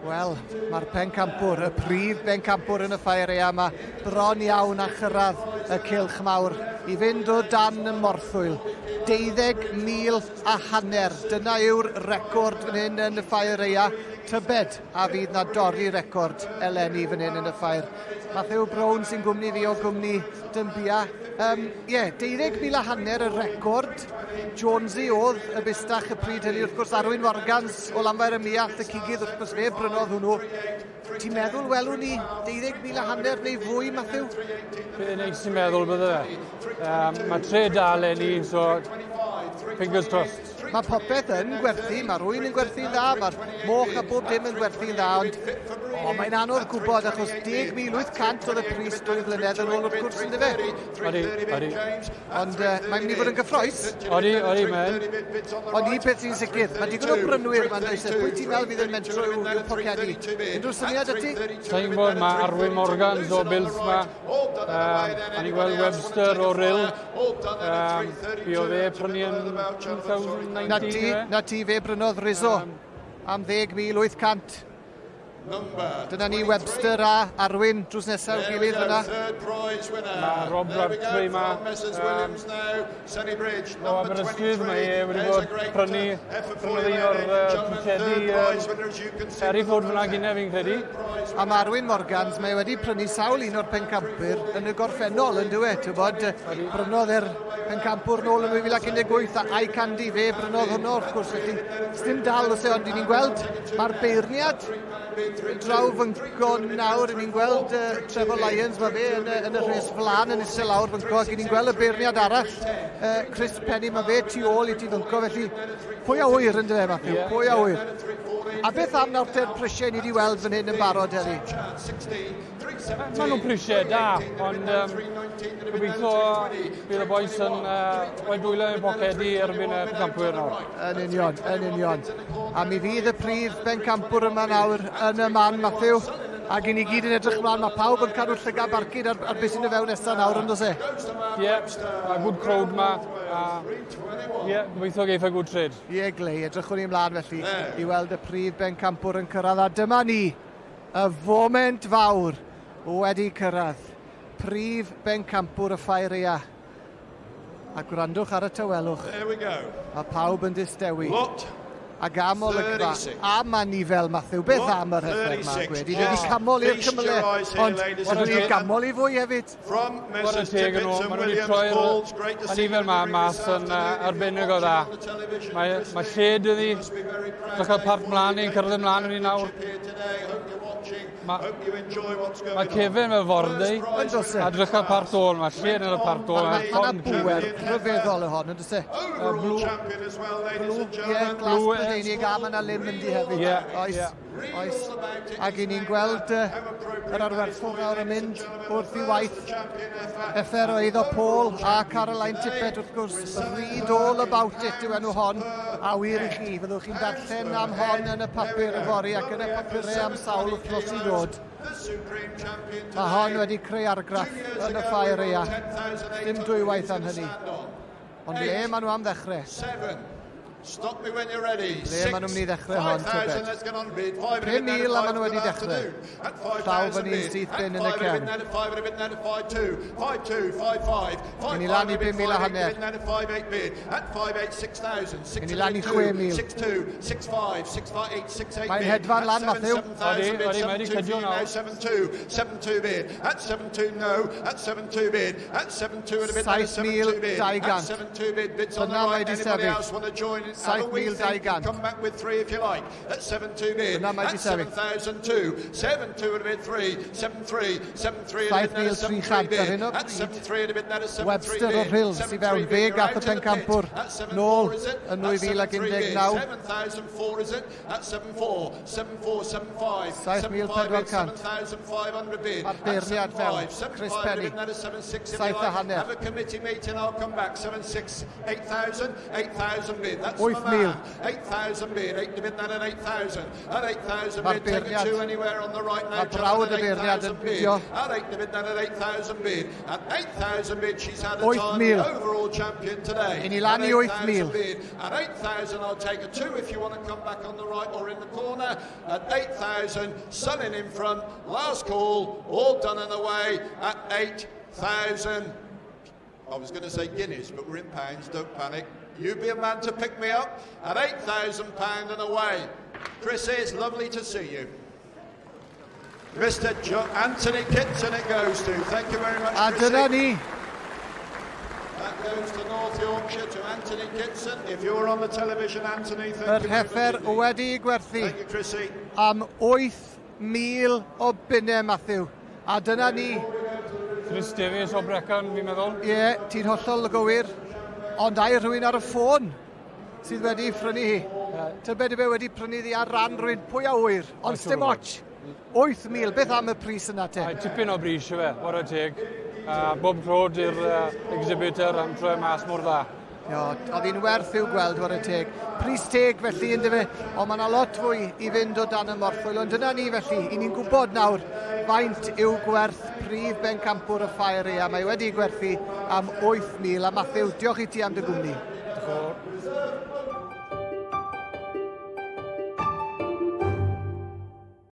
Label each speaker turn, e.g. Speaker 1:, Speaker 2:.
Speaker 1: Wel, mae'r pencampwr, y prif bencampwr yn y ffair ea yma, bron iawn a chyrraedd y cylch mawr i fynd o dan y morthwyl. 12,500, dyna yw'r record fan hyn yn y ffair ea. Tybed a fydd na dorri record eleni fan hyn yn y ffair. Matthew Brown sy'n gwmni fi o gwmni Dymbia. Um, yeah, 12,500 y record. Jonesy oedd y bustach y pryd hynny, wrth gwrs, Arwyn Morgans o Lanfair y Miall, y cigydd, wrth gwrs, fe brynodd hwnnw. Ti'n meddwl welwn ni 12,500 neu fwy, Matthew?
Speaker 2: Fe neis i'n meddwl bydde fe. Um, mae tre da eleni, so fingers crossed.
Speaker 1: Mae popeth yn gwerthu, mae rwy'n yn gwerthu'n dda, mae'r moch a bob dim yn gwerthu'n dda, ond o, mae'n anodd gwybod achos 10,800 oedd y pris 2 flynedd yn ôl wrth gwrs yn dyfe?
Speaker 2: Odi.
Speaker 1: Ond mae'n mynd i fod yn gyffroes.
Speaker 2: Odi, mae'n.
Speaker 1: Ond un peth sy'n sicr, mae digon o brynwyr ma'n does e? Pwy ti'n meddwl fydd yn mentro i'w pocedi? Unrhyw syniad y ti?
Speaker 2: Sa'n gwybod, mae Arwyn Morgans o Builth ma. A ni'n gweld Webster o Rhyl. Fi o fe prynu yn 2019.
Speaker 1: Na ti, fe brynodd Rizzo am 10,800. Dyna ni Webster a Arwyn drws nesaf gilydd fyna.
Speaker 2: Mae Rob Crabtree yma. O Aberystwyth, mae e wedi bod prynu un o'r pwcedi Hereford fyna gynne fi'n credu.
Speaker 1: A mae Arwyn Morgans, mae wedi prynu sawl un o'r pencampwyr yn y gorffennol yn dywe. Ti'n bod, brynodd e'r pencampwr nôl yn 2018 a I Candy fe brynodd hwnnw wrth gwrs. Felly, dim dal os e, ond ni'n gweld mae'r beirniad draw fynco nawr, ni'n gweld Trevor Lyons, mae fe yn y rhes flan yn isel lawr fynco, ac ni'n gweld y beirniad arall, Chris Penny, mae fe tu ôl i ti fynco, felly pwy a ŵyr yn dyfe, Matthew, pwy a ŵyr. A beth am nawr te'r prisiau ni wedi weld fan hyn yn barod heddi?
Speaker 2: Maen nhw'n prisiau da, ond gobeithio bydd y bois yn rhoi dwylo i'n pocedi erbyn y pencampwyr nawr.
Speaker 1: Yn union, yn union. A mi fydd y prif bencampwr yma nawr yn y man, Matthew. Ac i ni gyd yn edrych ymlaen, mae pawb yn cadw llygad barcud ar beth sy'n y fewn nesaf nawr, yn does e?
Speaker 2: Ie, yeah, a good crowd ma. Ie, yeah, gobeithio geiff a good trade.
Speaker 1: Ie, yeah, glei, edrychwn ni ymlaen felly i weld y prif bencampwr yn cyrraedd. A dyma ni, y foment fawr wedi cyrraedd. Prif bencampwr y ffair aea. A gwrandwch ar y tawelwch.
Speaker 3: There we go.
Speaker 1: Mae pawb yn distewi.
Speaker 3: Lot
Speaker 1: Ac am olygfa,
Speaker 3: 36.
Speaker 1: am anifel, Matthew, beth am yr heffer ma, gwed? I wedi camol i'r cymyle, ond ydyn ni'n gamol i fwy hefyd.
Speaker 3: From
Speaker 2: Chwarae
Speaker 3: Messrs
Speaker 2: teg yn
Speaker 3: Tippett
Speaker 2: nhw,
Speaker 3: and
Speaker 2: maen nhw wedi
Speaker 3: Williams
Speaker 2: troi'r
Speaker 3: Paul's. Great to see you
Speaker 2: anifel
Speaker 3: in
Speaker 2: ma
Speaker 3: the ring
Speaker 2: mas
Speaker 3: this
Speaker 2: yn
Speaker 3: afternoon. If you're
Speaker 2: arbennig o
Speaker 3: watching
Speaker 2: dda.
Speaker 3: on the television,
Speaker 2: Mae,
Speaker 3: Chris
Speaker 2: mae
Speaker 3: Lee,
Speaker 2: lled iddi,
Speaker 3: you must be very proud.
Speaker 2: dechrau part mlaen ni'n cyrraedd ymlaen yn ni nawr.
Speaker 3: Here today. Hope you're watching.
Speaker 2: Ma-
Speaker 3: Hope you enjoy what's going
Speaker 2: Mae
Speaker 3: on.
Speaker 2: Kevin fel fordy,
Speaker 1: Yn does e?
Speaker 2: a drycha part ôl, mae lled yn y part ôl.
Speaker 1: Mae yna bŵer rhyfeddol y hon, yn does e?
Speaker 3: Overall
Speaker 2: blue-
Speaker 3: champion as well, ladies and
Speaker 1: Ie,
Speaker 3: gentlemen.
Speaker 1: glas
Speaker 2: Blue,
Speaker 1: Prydeinig a mae yna lim yndi hefyd.
Speaker 2: Ie,
Speaker 1: Oes,
Speaker 2: ie.
Speaker 1: oes. Ac i ni'n gweld yr arwerthwr nawr yn mynd wrth i waith. Effer o eiddo Paul a Caroline Tippett wrth gwrs. Read all about it yw enw hon. A wir i chi, fyddwch chi'n darllen am hon yn y papur yfory ac yn y papurau am sawl wythnos i ddod. Mae hon wedi creu argraff yn y ffair aea. Dim dwywaith am hynny. Ond le maen nhw am ddechrau?
Speaker 3: Stop me when you're ready.
Speaker 1: Le maen nhw'n mynd i ddechrau hon, tybed? 5,000 a maen nhw wedi dechrau. Llaw fyny syth bin yn y cefn. Mynd i lan i 5,500. Mynd i lan i 6,000. Mae'n hedfan lan, Matthew.
Speaker 2: Odi, odi, mae wedi cydio nawr.
Speaker 3: 7-2 bid. At 7-2 no. At 7-2 bid. At 7-2 and a bit.
Speaker 1: 7,200.
Speaker 3: 7-2 bid. Bids on the
Speaker 1: Dyna mae
Speaker 3: right.
Speaker 1: 'di
Speaker 3: Anybody
Speaker 1: sefyll.
Speaker 3: else want to join? Have a wee think.
Speaker 1: 7,200.
Speaker 3: Come back with three if you like. At 7-2 bid.
Speaker 1: Dyna mae
Speaker 3: At
Speaker 1: 'di sefyll.
Speaker 3: 7,002. 7-2 and a bit. 3. 7-3. 7-3 and a bit.
Speaker 1: 7,300 ar hyn o
Speaker 3: At
Speaker 1: bryd.
Speaker 3: 7-3 and a bit. That is 7-3
Speaker 1: Webster
Speaker 3: bid.
Speaker 1: o'r Rhyl sy fewn. Fe gath y pencampwr nôl yn 2019.
Speaker 3: 7,004 is it? At 7-4. 7-4, 7-5.
Speaker 1: 7,400.
Speaker 3: 7,500 bid.
Speaker 1: Mae'r beirniad fewn, Chris Penny. 7.5.
Speaker 3: Have a committee meeting, I'll come back. 7, 6, 8,000, 8,000 bid. That's That's
Speaker 1: 8,000.
Speaker 3: 8,000 bid, 8 to bid that at 8,000. At 8,000
Speaker 1: Mae'r
Speaker 3: bid, take a
Speaker 1: beirniad.
Speaker 3: two anywhere on the right now.
Speaker 1: Mae brawd y
Speaker 3: gentlemen, at
Speaker 1: beirniad yn
Speaker 3: 8,000 bid.
Speaker 1: bidio.
Speaker 3: At 8 to bid that at 8,000 bid. At 8,000 bid, she's had a
Speaker 1: 8,000.
Speaker 3: time, the overall champion today.
Speaker 1: I ni lan
Speaker 3: At
Speaker 1: i 8,000.
Speaker 3: 8,000 bid. At 8,000, I'll take a two if you want to come back on the right or in the corner. At 8,000, selling in front. Last call, all done and away at 8,000. I was going to say guineas, but we're in pounds, don't panic. You be a man to pick me up at £8,000 and away. Chris, it's lovely to see you. Mr. Anthony Kitson it goes to. Thank you very much,
Speaker 1: A dyna
Speaker 3: Chrissy.
Speaker 1: ni.
Speaker 3: That goes to North Yorkshire, to Anthony Kitson. If you're on the television, Anthony, thank
Speaker 1: Yr
Speaker 3: you very much
Speaker 1: heffer
Speaker 3: indeed.
Speaker 1: wedi gwerthu
Speaker 3: Thank you, Chrissy.
Speaker 1: am 8,000 o bunnau, Matthew. A dyna ni.
Speaker 2: Chris Davies o Brecon, fi'n meddwl.
Speaker 1: Ie, ti'n hollol gywir. Ond ai rhywun ar y ffôn sydd wedi phrynu hi. Tybed yw e wedi prynu ddi ar ran rhywun, pwy a ŵyr. Ond
Speaker 2: siŵr
Speaker 1: dim
Speaker 2: o fod.
Speaker 1: ots. 8,000, beth am y pris yna te?
Speaker 2: Mae tipyn o bris yw e, whare teg. Bob clod i'r exhibitor am troi mas mor dda.
Speaker 1: Jo, oedd hi'n werth i'w gweld, whare teg. Pris teg felly, ynddo fe, ond mae yna lot fwy i fynd o dan y morthwyl. Ond dyna ni felly, i ni'n gwybod nawr faint yw gwerth prif bencampwr y ffair a mae wedi gwerthu am 8,000. A Matthew, diolch i ti am dy gwmni.
Speaker 2: Diolch yn fawr.